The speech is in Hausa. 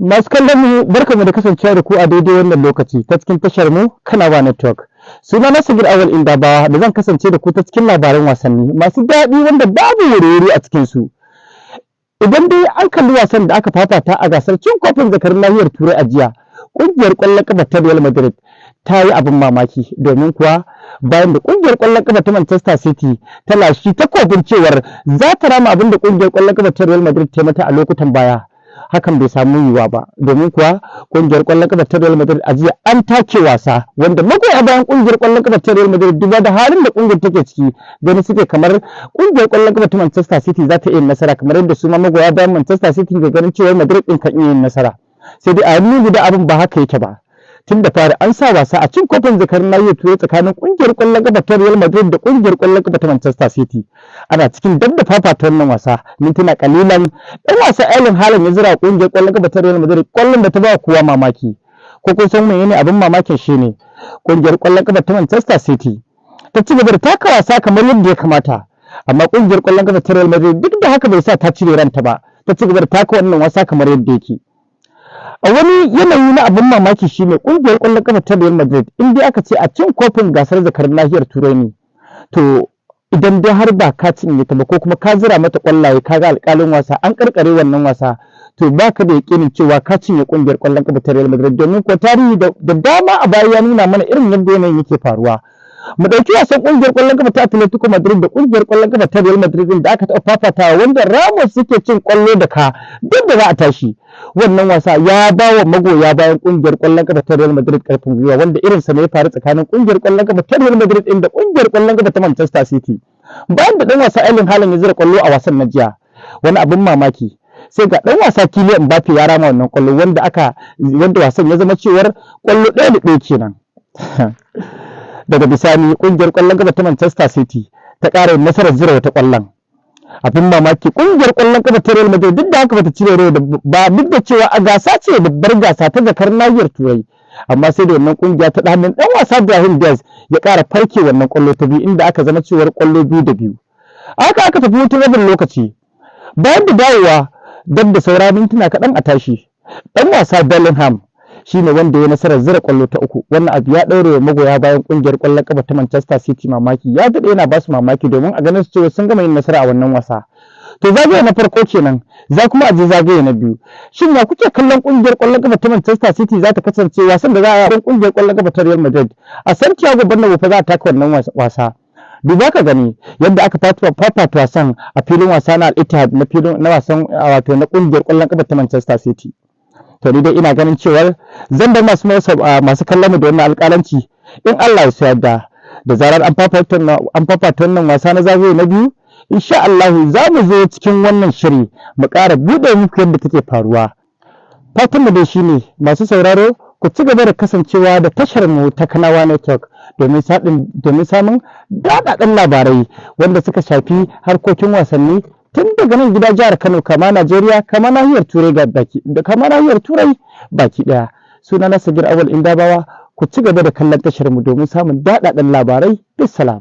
Masu kallon mu, barkamu da kasancewa da ku a daidai wannan lokaci ta cikin tashar mu Kanawa Network. Suna na Sagir Awal Indabawa da zan kasance da ku ta cikin labaran wasanni masu daɗi wanda babu wuri-wuri a cikin su. Idan dai an kalli wasan da aka fafata a gasar cin kofin zakarun nahiyar Turai a jiya, ƙungiyar ƙwallon ƙafa ta Real Madrid ta yi abin mamaki, domin kuwa bayan da ƙungiyar ƙwallon ƙafa ta Manchester City ta lashi takobin cewar za ta rama abin da ƙungiyar ƙwallon ƙafa ta Real Madrid ta mata a lokutan baya, hakan bai samu yiwuwa ba, domin kuwa ƙungiyar ƙwallon ƙafa ta Real Madrid a jiya an take wasa, wanda magoya bayan ƙungiyar ƙwallon ƙafa ta Real Madrid, duba da halin da ƙungiyar take ciki, gani suke kamar ƙungiyar ƙwallon ƙafa ta Manchester City za ta iya nasara, kamar yadda su ma magoya bayan Manchester City ke ganin cewa Madrid ɗin kan iya yin nasara. Sai dai a hannu guda abin ba haka yake ba. Tun da fari an sa wasa a cin kofin zakarun nahiyar Turai tsakanin kungiyar kwallon kafa ta Real Madrid da kungiyar kwallon kafa ta Manchester City. Ana cikin dab da fafata wannan wasa, mintuna kalilan, dan wasa Erling Haaland ya zira kungiyar kwallon kafa ta Real Madrid kwallon da ta ba kowa mamaki. Ko kun san menene abin mamakin? Shine kungiyar kwallon kafa ta Manchester City ta ci gaba da taka wasa kamar yadda ya kamata, amma kungiyar kwallon kafa ta Real Madrid duk da haka bai sa ta cire ranta ba, ta ci gaba da taka wannan wasa kamar yadda yake. A wani yanayi na abin mamaki shine kungiyar kwallon kafa ta Real Madrid, in dai aka ce a cin kofin gasar zakarun nahiyar Turai ne, to idan dai har ba ka cinye ta ba ko kuma ka zira mata kwallaye, ka ga alƙalin wasa an karkare wannan wasa, to ba ka da yakinin cewa ka cinye kungiyar kwallon kafa ta Real Madrid, domin ko tarihi da dama a baya ya nuna mana irin yadda yanayin yake faruwa. Mu ɗauki wasan ƙungiyar ƙwallon kafa ta Atletico Madrid da ƙungiyar ƙwallon kafa ta Real Madrid da aka taɓa fafatawa, wanda Ramos suke cin ƙwallo da ka duk da za a tashi. Wannan wasa ya ba wa magoya bayan ƙungiyar ƙwallon kafa ta Real Madrid ƙarfin gwiwa, wanda irin sa ne ya faru tsakanin ƙungiyar ƙwallon kafa ta Real Madrid ɗin da ƙungiyar ƙwallon kafa ta Manchester City. Bayan da ɗan wasa Erling Haaland ya zira ƙwallo a wasan na jiya, wani abin mamaki, sai ga ɗan wasa Kylian Mbappe ya rama wannan ƙwallo, wanda wasan ya zama cewar ƙwallo 1-1 kenan. Daga bisani ƙungiyar ƙwallon kafa ta Manchester City ta ƙara nasarar zira wata ƙwallon. Abin mamaki, ƙungiyar ƙwallon kafa ta Real Madrid duk da haka bata cire rai ba, duk da cewa a gasa ce, babbar gasa ta zakar nahiyar Turai, amma sai da wannan ƙungiya ta hannun ɗan wasa Brahim Diaz ya ƙara farke wannan ƙwallo ta biyu, inda aka zama cewar ƙwallo 2-2. Haka aka tafi hutun rabin lokaci. Bayan da dawowa, dab da saura mintuna kaɗan a tashi, ɗan wasa Bellingham shine wanda ya nasarar zira ƙwallo ta uku. Wannan abu ya ɗaure wa magoya bayan ƙungiyar ƙwallon ƙafa ta Manchester City mamaki, ya daɗe yana ba su mamaki, domin a ganin su cewa sun gama yin nasara a wannan wasa. To, zagaye na farko kenan, za kuma a je zagaye na biyu. Shin ya kuke kallon ƙungiyar ƙwallon ƙafa ta Manchester City za ta kasance wasan da za a yi ƙungiyar ƙwallon ƙafa ta Real Madrid a Santiago Bernabeu? Fa za a taka wannan wasa. Duba ka gani yadda aka fafata wasan a filin wasa na Al-Ittihad na filin na wasan, wato na ƙungiyar ƙwallon ƙafa ta Manchester City. To, ni dai ina ganin cewar zan bar masu kallon mu da wannan alƙalanci. In Allah ya so yarda, da zarar an fafata wannan wasa na zagaye na biyu, insha Allah za mu zo cikin wannan shiri mu ƙara buɗe muku yadda take faruwa. Fatan mu dai shine, masu sauraro, ku ci gaba da kasancewa da tashar mu ta Kanawa Network domin samun daɗaɗɗen labarai wanda suka shafi harkokin wasanni tun daga nan gida jihar Kano, kama Najeriya, kama nahiyar Turai baki da kama nahiyar Turai baki ɗaya. Suna na Sagir Awal Indabawa. Ku ci gaba da kallon tashar mu domin samun daɗaɗɗen labarai. Bisalam.